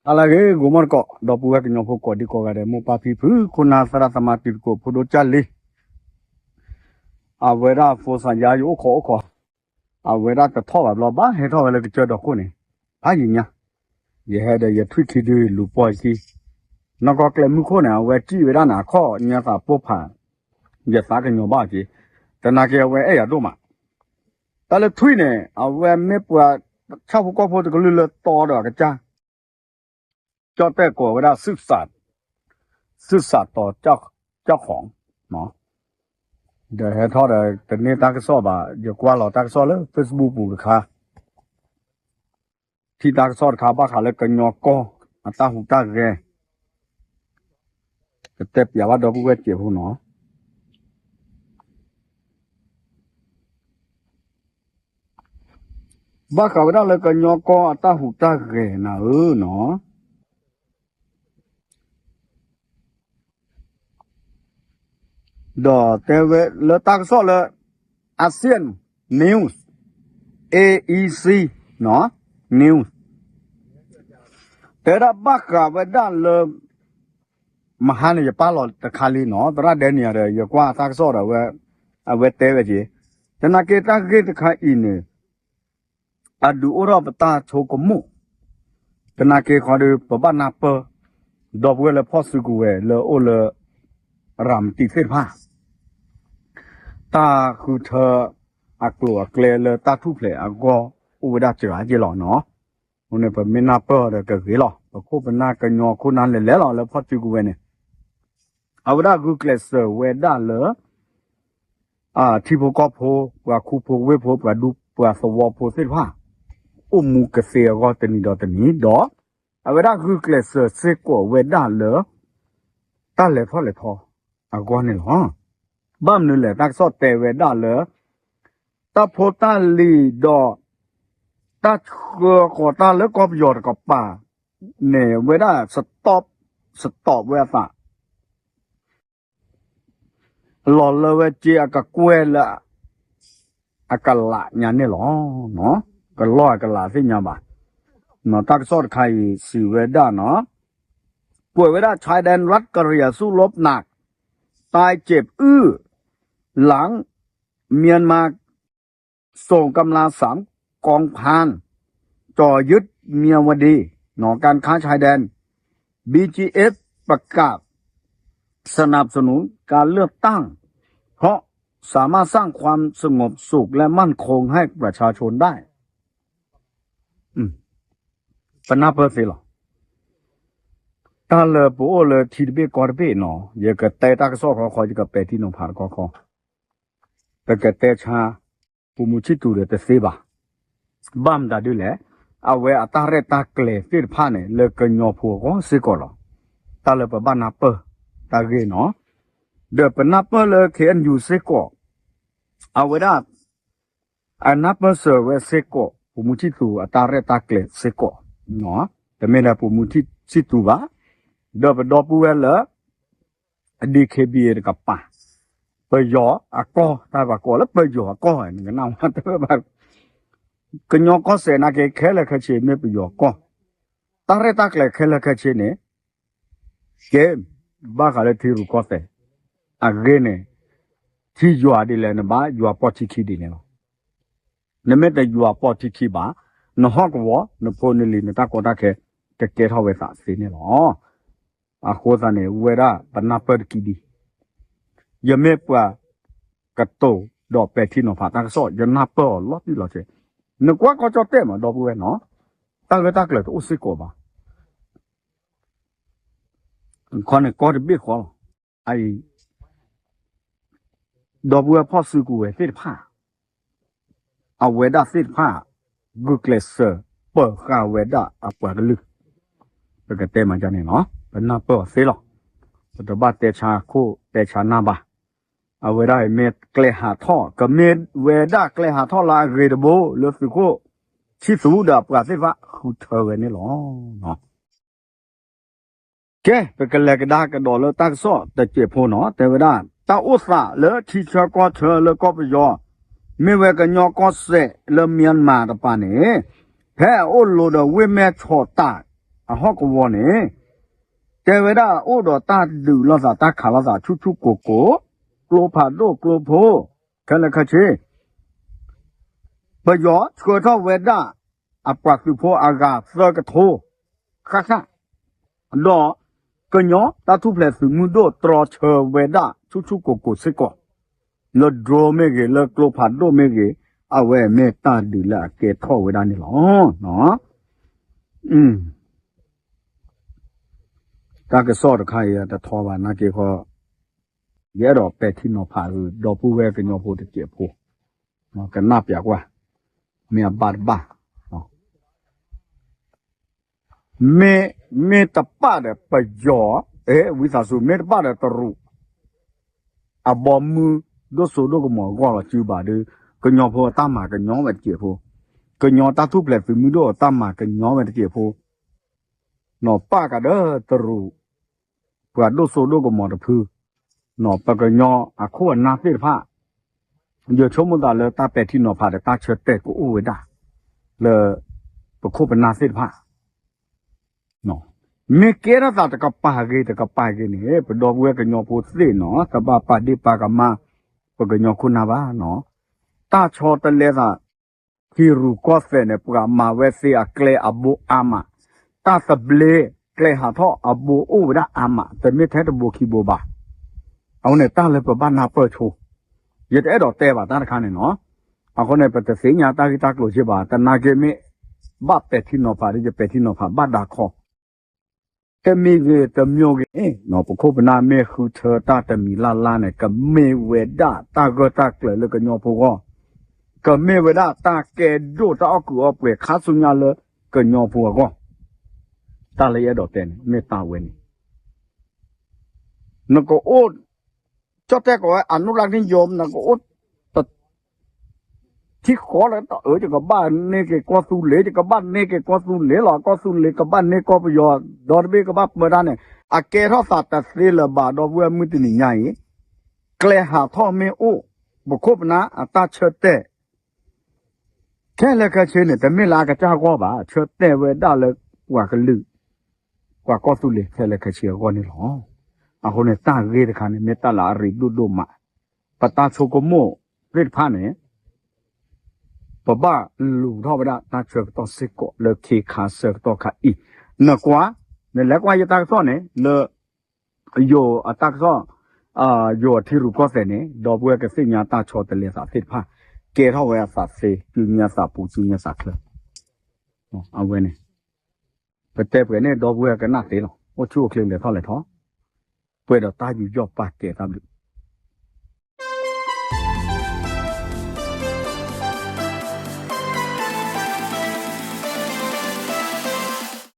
ဟါလၢအဂ့ၤ ဂီၤမီၢ်တကိး ဒီပုၢ်ဝဲၢ်ကညီဖိကိးဒံကိးဂၤဒဲး မိၢ်ပၢ်ဖံဖု ခိၣ်နၢ်သရၣ်သမါတံၤသကိး ဖိဒိၣ်ကၢ်လံၤ အဝဲဒၣ်ဖိသၣ်ယါယအိၣ်ခိးအိၣ်ခိး အဝဲဒၣ်တထီၣ်ဘၣ်ဘျီ ဘၣ်ဟဲထီၣ်ဝဲလၢကစၢၢ်ဒီခိၣ်န့ၣ် ဖးယံာ်ညါ ယဟဲဒီးယထွံၣ်ခံဒုလူၤပိာ်ယခံ နီၢ်ကီၢ်ကျဲမုၢ်ခိၣ်န့ၣ် အဝဲစံၣ်ဝဲဒၣ်န့ၣ် အခီၣ်ညါသးပိၢ်ဖး ယသးကညီၤဘၣ်က့ၤ သနာ်က့အဝဲအဲၣ်ယၤဒိၣ်မး တၢ်လၢထွံၣ်န့ၣ် အဝဲမ့ၢ်ပှၤဆၣ်ဖိကီၢ်ဖိတကလုာ်လၢတီဒီးအကစၢ် ကၠီၣ်တဲၣ်ကိးဝဲဒၣ် သုသးတီၤ ကၠီၣ်ဃီၤ ဒီးဟဲထီၣ်ဒီးတန့ၢ်တၢ်ကစီၣ်ဘၣ် ယကွၢ်လီၤတၢ်ကစီၣ်လၢ Facebook ပူၤတခါ ထံၣ်တၢ်ကစီၣ်တခါ ဘၣ်ဃးလၢကညီကီၢ်အတၢ်ဟူးတၢ်ဂဲၤ ကတဲပၠးဘၣ်ဒီပုၢ်ဝဲၢ်စဲးဖိနီၤ ဘၣ်ဃးဝဲဒၣ်လၢကညီကီၢ်အတၢ်ဟူးတၢ်ဂဲၤနၤဧၢနီၤ ဒီးတဲဝဲလၢတၢ်ကစီၣ်လၢ ASEAN News, A E C News တဲဒၣ်ဘၣ်ဃးဝဲဒၣ်လၢ မဟါန့ၣ် ယပာ်လီၤတခါလံနီၤ သရၣ်ဒဲနံၤဒီး ယကွၢ်တၢ်ကစီၣ်ဒီး အဝဲတဲဝဲက့ၤ သနာ်က့တၢ်ဂ့ၢ်တခါအံၤန့ၣ် အဒုးအိၣ်ထီၣ်ပတၢ်ဆိကမိၣ် သနာ်က့ဃီဒီး ပဘၣ်နၢ်ပၢၢ် ဒီပုၢ်ဝဲၢ်လၢဖီၣ်စုကဝဲၤလၢအိၣ်လၢ ရၤမတံသ့ၣ်တဖၣ် တၢ်ဃုထၢ အကျိၤအကျဲလၢတၢ်ထူၣ်ဖျဲးအဂီၢ် အိၣ်ဝဲဒၣ်စှၤက့လီၤနီၤ အဃိန့ၣ် ပမ့ၢ်နၢ်ပၢၢ်ဒီးကဂ့ၤလီၤ ပခိၣ်ပနၢ်ကညီခိၣ်နၢ်လဲၤလဲၤလီၤလၢဖီၣ်စုကဝဲၤန့ၣ် အဝဲဒၣ်ဂုာ်ကျဲးစၢးဝဲဒၣ်လၢ ထံဖိကီၢ်ဖိ ပှၤခူဖိဝ့ၢ်ဖိ ပှၤဒူပှၤသဝီဖိသ့ၣ်တဖၣ် အိၣ်မူကသ့အဂီၢ်တနံၤဒီးတနံၤဒီး အဝဲဒၣ်ဂုာ်ကျဲးစၢးစ့ၢ်ကီးဝဲဒၣ်လၢ တၢ်လဲၤထီၣ်လဲၤထီအဂီၢ်န့ၣ်လီၤ. ဘၣ်မနုၤလဲၣ် တၢ်ကစီၣ်တဲဝဲဒၣ်လၢ တၢ်ဖိတၢ်လံၤဒီး တၢ်ဆှၢဃီၤတၢ်လၢကီၢ်ပယီၤတကပၤန့ၣ် ဝဲဒၣ် stop stop ဝဲအသး လီၤလၢဝဲက့အကကွဲၢ်လၢ အကလးညါန့ၣ်လီၤ. ကလီၢ်အကလးသ့ၣ်ညါဘၣ်. တၢ်ကစီၣ်တခါအံၤစံးဝဲဒၣ်နီၤ ကွဲးဝဲဒၣ် ชายแดนรัฐกะเหรี่ยงสู้รบหนัก ตายเจ็บอื้อ หลังเมียนมา ส่งกำลังสามกองพัน จ่อยึดเมียวดี หนองการค้าชายแดน บีจีเอฟ ประกาศสนับสนุนการเลือกตั้ง เพราะสามารถสร้างความสงบสุขและมั่นคงให้ประชาชนได้ ပနၢ်ပၢၢ်သ့လီၤ. တၢ်လၢပအိၣ်လၢထံတဘ့ၣ်ကီၢ်တဘ့ၣ်နီၤ ယကတဲတၢ်ကစီၣ်ခီခီ ယကပဲာ်ထံနီၤဖးတခီခီ ပကတဲဆါ ပူၤမူဆံၣ်သူးဒီးတသ့ဘၣ်. ဘၣ်မတၤဒ်လဲၣ်, အဝဲအတၢ်ရဲၣ်တၢ်ကျဲၤသ့ၣ်တဖၣ်န့ၣ် လၢကညီဖိအဂီၢ်စ့ၢ်ကီးလီၤ. တၢ်လၢပဘၣ်နၢ်ပၢၢ်တၢ်ဂ့ၢ်နီၤ, ဒီးပနၢ်ပၢၢ်လၢ ခ့ၣ်အဲၣ်ယူၣ် စ့ၢ်ကီး, အဝဲဒၣ် အနၢ်ပၢၢ်စၢၤဝဲစ့ၢ်ကီး ပူၤမူဆံၣ်သူးအတၢ်ရဲၣ်တၢ်ကျဲၤစ့ၢ်ကီး, တမ့ၢ်ဒၣ်ပူၤမူဆံၣ်သူးဘၣ်, ဒီးပဒီပုၢ်ဝဲၢ်လၢ DKBA တကပၤ, ပယီၤအကီၢ် တၢ်ပှၤကိးလၢပယီၤအကီၢ် နကနၣ်ဝဲတဘၣ်, ကညီကီၢ်စဲၣ်နာ်က့ ခဲလၢာ်ခဲဆ့မ့ၢ်ပယီၤကီၢ်, တၢ်ရဲၣ်တၢ်ကျဲၤခဲလၢာ်ခဲဆ့န့ၣ် ကဲ ဘၣ်ဃးလၢထံရူၢ်ကီၢ်သဲး အဂ့ၢ်န့ၣ် ထံယွၤဒ်လဲၣ် နဘၣ်ယွၤပီၢ်ထံခံဒ်န့ၣ်လီၤ. နမ့ၢ်တယွၤပီၢ်ထံခံဘၣ်, နဟီၣ်ကဝီၤ နဖိနလံၤ နတၢ်ကီတၢ်ခဲ ကကဲထီၣ်ဝဲသးသ့န့ၣ်လီၤ. အဃိသတးန့ၣ် ဝဲဒၣ်ပနၢ်ပၢၢ်တကံဒံ, ယမ့ၢ်ပှၤကတိၤဒီးပဲာ်ထံနီၤဖးတၢ်ကစီၣ် ယနၢ်ပၢၢ်အီၤလီၤတံၢ်လီၤဆဲး, နကွၢ်ကီၢ်ကၠီၣ်တဲၣ်မး ဒီပုၢ်ဝဲၢ်နီၤ, တၢ်ဂ့ၢ်တၢ်ကျိၤတအိၣ်စ့ၢ်ကီးဘၣ် ခီန့ၣ်ကီၢ်တဘ့ၣ်ဃီလီၤ. အအံၤ ဒီပုၢ်ဝဲၢ်ဖီၣ်စုကဝဲၤသ့ၣ်တဖၣ်, အဝဲဒၣ်သ့ၣ်တဖၣ် ဂုာ်ကျဲးစၢးပၢၤဃာ်ဝဲဒၣ်အပှၤကလုာ်, ပကတဲမးန့ၣ်လီၤ. ပနၢ်ပၢၢ်အီၤသ့လီၤ. ပတဘၣ်တဲဆါခိၣ်တဲဆါနၢ်ဘၣ်. အဝဲဒၣ်အံၤမ့ၢ်ကျဲဟးထီၣ်, ကမ့ၢ်ဝဲဒၣ်ကျဲဟးထီၣ်လၢအဂ့ၤတဘိ လၢသုးခိၣ်ဆံၣ်သူးဒီးအပှၤသ့ၣ်တဖၣ်ဃုထၢဝဲန့ၣ်လီၤ. ကဲ ပကလဲၤကဒါကဒီးလၢတၢ်ကစီၣ်တစဲးဖိနီၤ, တဲဝဲဒၣ် တၢ်အိၣ်သးလၢထံဆၢကီၢ်ဆၢလၢကီၢ်ပယီၤ, မ့ၢ်ဝဲကညီကီၢ်စဲၣ်လၢ Myanmar တပၤန့ၣ်, ဖဲအအိၣ်လိၤဒီးဝ့ၢ်မဲၢ်ဆီးတး အဟီၣ်ကဝီၤန့ၣ် တဲဝဲဒၣ်အိၣ်ဒီးတၢ်ဒုးလိာ်သး တၢ်ခးလိာ်သး ဆူၣ်ဆူၣ်ကိၢ်ကိၢ်, ကျိဖးဒိၣ်ကျိဖိ ခဲလၢာ်ခဲဆ့ ပယီၤဆှၢထီၣ်ဝဲဒၣ် အပှၤသုးဖိအဂၤသၢကထိ ဃၣ်ဃၣ်, ဒီးကညီတၢ်ထူၣ်ဖျဲးသုးမုၢ်ဒိၣ် တြီဆၢဝဲဒၣ် ဆူၣ်ဆူၣ်ကိၢ်ကိၢ်စ့ၢ်ကီး, လၢ drone မ့ၢ်ဂ့ၤ လၢကျိဖးဒိၣ်မ့ၢ်ဂ့ၤ, အဝဲမ့ၢ်တၢ်ဒုးလၢအကဲထီၣ်ဝဲဒၣ်န့ၣ်လီၤ. တၢ်ကစီၣ်တခါအံၤတထီဘၣ် နာ်က့ဃီ ယအဲၣ်ဒိးပဲာ်ထံနီၤဖး ဒီပုၢ်ဝဲၢ်ကညီဖိတစဲးဖိ, ကနၢ်ပျးကွၢ်, မ့ၢ်အဘၣ်တဘၣ်, မ့ၢ်, မ့ၢ်တဘၣ်ဒီးပယီၤ, ဝံသးစူၤ မ့ၢ်တဘၣ်ဒီးတရူး အဘီမုၢ်ဒိၣ်စိဒိၣ်ကမီၤအဂီၢ်လီၤစုဘၣ်ဒီး, ကညီဖိအတၢ်မၤကညီဝဲတစဲးဖိ, ကညီတၢ်ထူၣ်ဖျဲးသုးမုၢ်ဒိၣ်အတၢ်မၤကညီဝဲတစဲးဖိ, နီၢ်ပၢ်ကဒီးတရူး ပှၤဒိၣ်စိဒိၣ်ကမီၤတဖု, နီၢ်ပကညီအခိၣ်အနၢ်သ့ၣ်တဖၣ်, ယဆိကမိၣ်သးလၢတၢ်ပဲာ်ထံနီၤဖးဒီးတၢ်ဆၢတဲာ်ကအိၣ်ဝဲဒၣ် လၢပခိၣ်ပနၢ်သ့ၣ်တဖၣ် မ့ၢ်ကဲထီၣ်သးတကပၤဂ့ၤတကပၤဂ့ၤန့ၣ် ပဒီပုၢ်ဝဲၢ်ကညီဖိသ့ၣ်နီၤ တဘၣ်ပာ်ဒ့ၣ်ပာ်ကမၣ် ပကညီခိၣ်နၢ်ဘၣ်နီၤ, တၢ်ဆီတလဲသး ထံရူၢ်ကီၢ်သဲးန့ၣ် ပှၤမၤဝဲသ့အကျဲအဘိအါမး, တၢ်သဘျ့ကျဲဟးထီၣ်အဘိအိၣ်ဝဲဒၣ်အါမး တမ့ၢ်ထဲတဘိခံဘိဘၣ်. အဃိန့ၣ် တၢ်လၢပဘၣ်နၢ်ပၢၢ်ဆိ, ယတအဲၣ်ဒိးတဲဘၣ်တၢ်တခါန့ၣ်နီၤ, အဃိန့ၣ် ပတသ့ၣ်ညါတၢ်ဂ့ၢ်တၢ်ကျိၤစ့ၢ်ဘၣ်, သနာ်က့မ့ၢ်ဘၣ်ပဲာ်ထံနီၤဖးဒီး ယပဲာ်ထံနီၤဖးဘၣ်ဒါခီ တမံၤဂ့ၤတမံၤဂ့ၤ, ပခိၣ်ပနၢ်မ့ၢ်ဃုထၢတၢ်တမံၤလၢ်လၢ်န့ၣ် ကမ့ၢ်ဝဲဒၣ်တၢ်ဂၢၢ်တၢ်ကျၢၤလၢကညီဖိအဂီၢ်, ကမ့ၢ်ဝဲဒၣ်တၢ်ကဲဒိၣ်တၢ်အီၣ်ကုးအီပှဲၤခါဆူညါလၢကညီဖိအဂီၢ်, တၢ်လၢယအဲၣ်ဒိးတဲန့ၣ် မ့ၢ်တၢ်ဝဲန့ၣ် နကအိၣ် ကၠီၣ်တဲၣ်ကိးဝဲ အနုรักษ์นิยม နကအိၣ် ထံဃီလၢတၢ်အၢ ယကဘၣ်န့ၢ်က့ၤကီၢ်သူလ့ၤ ယကဘၣ်န့ၢ်က့ၤကီၢ်သူလ့ၤလီၤ ကီၢ်သူလ့ၤ ကဘၣ်န့ၢ်ကီၢ်ပယီၤ ဒီတဘ့ၣ်ကဘၣ်ပၢတၢ်န့ၣ် အကဲထီၣ်သးတသ့လၢၤဘၣ် ဒီပုၢ်ဝဲၢ်မုၢ်တနံၤညါအံၤ ကျဲဟးထီၣ်မ့ၢ်အိၣ် ပခိၣ်ပနၢ်အတၢ်ဆၢတဲာ် ခဲလၢာ်ခဲဆ့န့ၣ် တမ့ၢ်လၢအကစၢ်အဂီၢ်ဘၣ် ဆၢတဲာ်ဝဲဒၣ်လၢပှၤကလုာ် ပှၤကီၢ်သူလ့ၤခဲလၢာ်ခဲဆ့အဂီၢ်န့ၣ်လီၤ. အဃိန့ၣ် တၢ်ဂ့ၢ်တခါန့ၣ် မ့ၢ်တၢ်လၢအရ့ဒိၣ်ဒိၣ်မး ပတၢ်ဆိကမိၣ်သ့ၣ်တဖၣ်န့ၣ် ပဘၣ်လူၤထီၣ်ဝဲဒၣ်တၢ်ဆၢကတီၢ်စ့ၢ်ကီးလၢခ့ခါဆၢကတီၢ်ခါအံၤ နကွၢ် နလဲၤကွၢ်ယတၢ်ကစီၣ်န့ၣ် လၢ ယိၤအတၢ်ကစီၣ် ယိၤအထံရူၢ်ကီၢ်သဲးန့ၣ် ဒီပုၢ်ဝဲၢ်ကသ့ၣ်ညါတၢ်ဆီတလဲသးသ့ၣ်တဖၣ် ကဲထီၣ်ဝဲအသးသ့ စုညါသးပူၤ စုညါသးချၢ အဝဲန့ၣ် ပတဲပှဲၤန့ၣ် ဒီပုၢ်ဝဲၢ်ကနၣ်သ့လီၤ အိၣ်ဆူၣ်အိၣ်ချ့လဲၤထီၣ်လဲၤထီၣ် ပှဲၤဒီးတၢ်ယူးယီၣ်ပာ်ကဲတၢ်ဘျုး